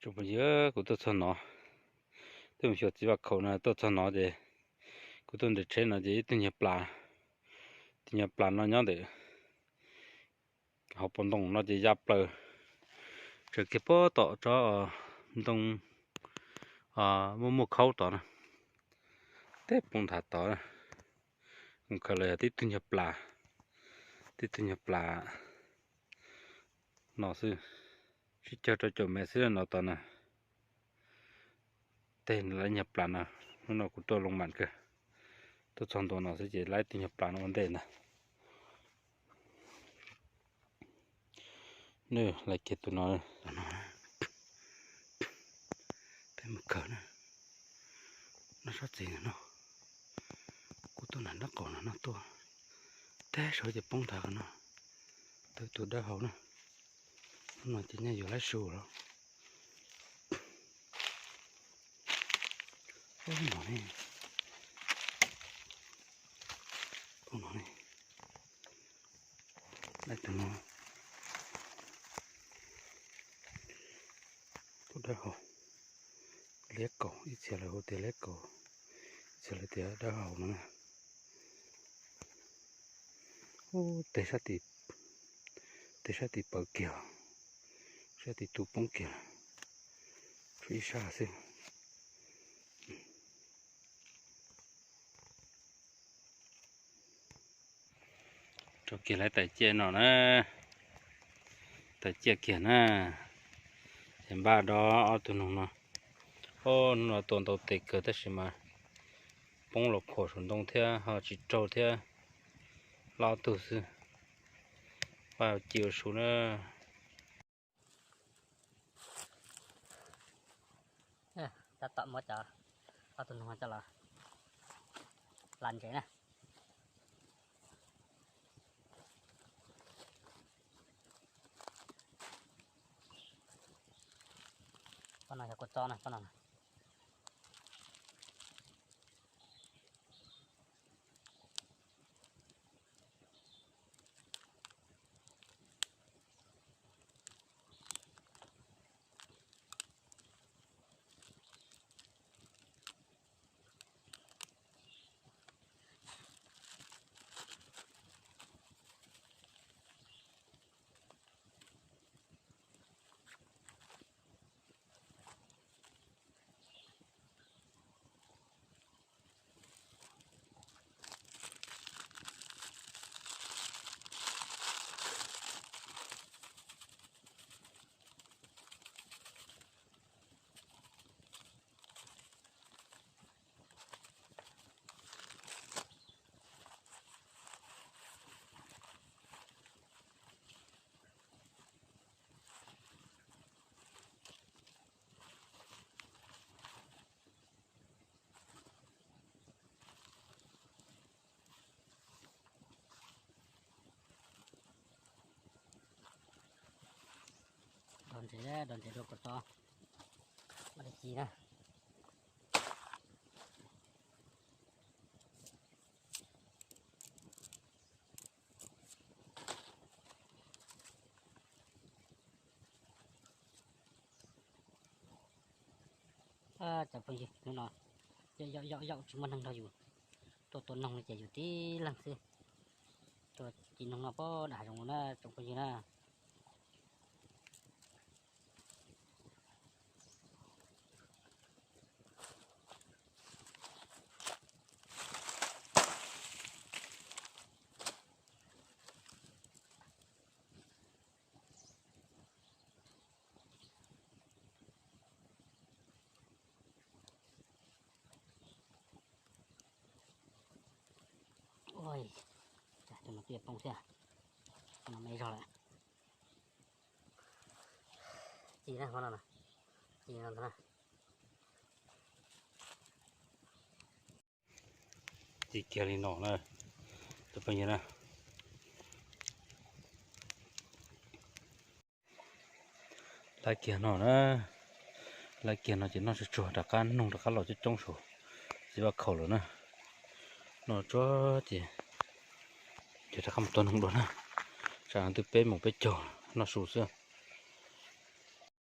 Tsoom phooj ywg, kuv tuaj txog no, twb mus xyuas txiv Vaj Khaum no tuaj txog no ces kuv tuaj nres tsheb no ces ib tug nyuag plas, tus nyuag plas no nyob ntawm hauv paus ntoo no ces ya plaws tsaws kiag puag tom tsob ntoo muaj muaj khaub tod na, teb poob nthav tod. Mus khaws los yog tib tug nyuag plas, tib tug nyuag plas no xwb, sib cog rau caum mev xwb no tod na. Tej lawv nyuag plas no, hnub no kuv tuaj loo mam kawg, tuaj txog ntua no xwb ces lawv tus nyuag plas no ua ntej ntag. Nws lawv kiag tus no, peb mus khaws na, noj sab txis no, kuv tuaj nram nraub qaum no no tuaj, teb saud ces poob nthav qhov no, tau tus dawb hau na, hnub no ces nyaj yuav laib su lawm. Poob no ne, poob no ne, laib tus no, tus dawb hau, liab kaus, ib txhia lawv hu tias liab kaus, ib txhia lawv tias dawb hau no na. Ub, tej sab tim, tej sab tim pawv kiag, sab tim tu poob kiag, tshuav ib sab xwb. Rau kiag lawv tawm ciaj no na, tawm ciaj kiag na, ces npaj dob ob tug noog no. Ob, hnub no tua ntau tes kawg tab sis mas poob los khuam saum ntoo thiab ho tsis raug thiab, loj tug xwb. Npaj ci ua su na. Tab tom muab cov, ob tug noog coj los hla ntses na. Pob no yog kua txob na, pob no. Dog ntses, dog ntses rau kua txob, muab dej ci na. Cov phooj ywg, hnub no yaum yaum yaum tsis muaj neeg nrog yus tuaj tua noog li ces yus tib leeg xwb. Tuaj ci noog no pab dag zoov na tsoom phooj ywg na. Tus no twb poob thiab, tus no me zog lawm. Ci na, qhov no na, ci no ntag na. Ci kiag li no na, tus phooj ywg na. Laib kiag no na, laib kiag no ces noj tsuag tsuag rov qab noog rov qab los coob coob saum txiv vaj khaum lawm na. Noj tsuag ces, ces rov qab mus tua noog dua na. Tsam twb peb moos peb caug noj su xwb.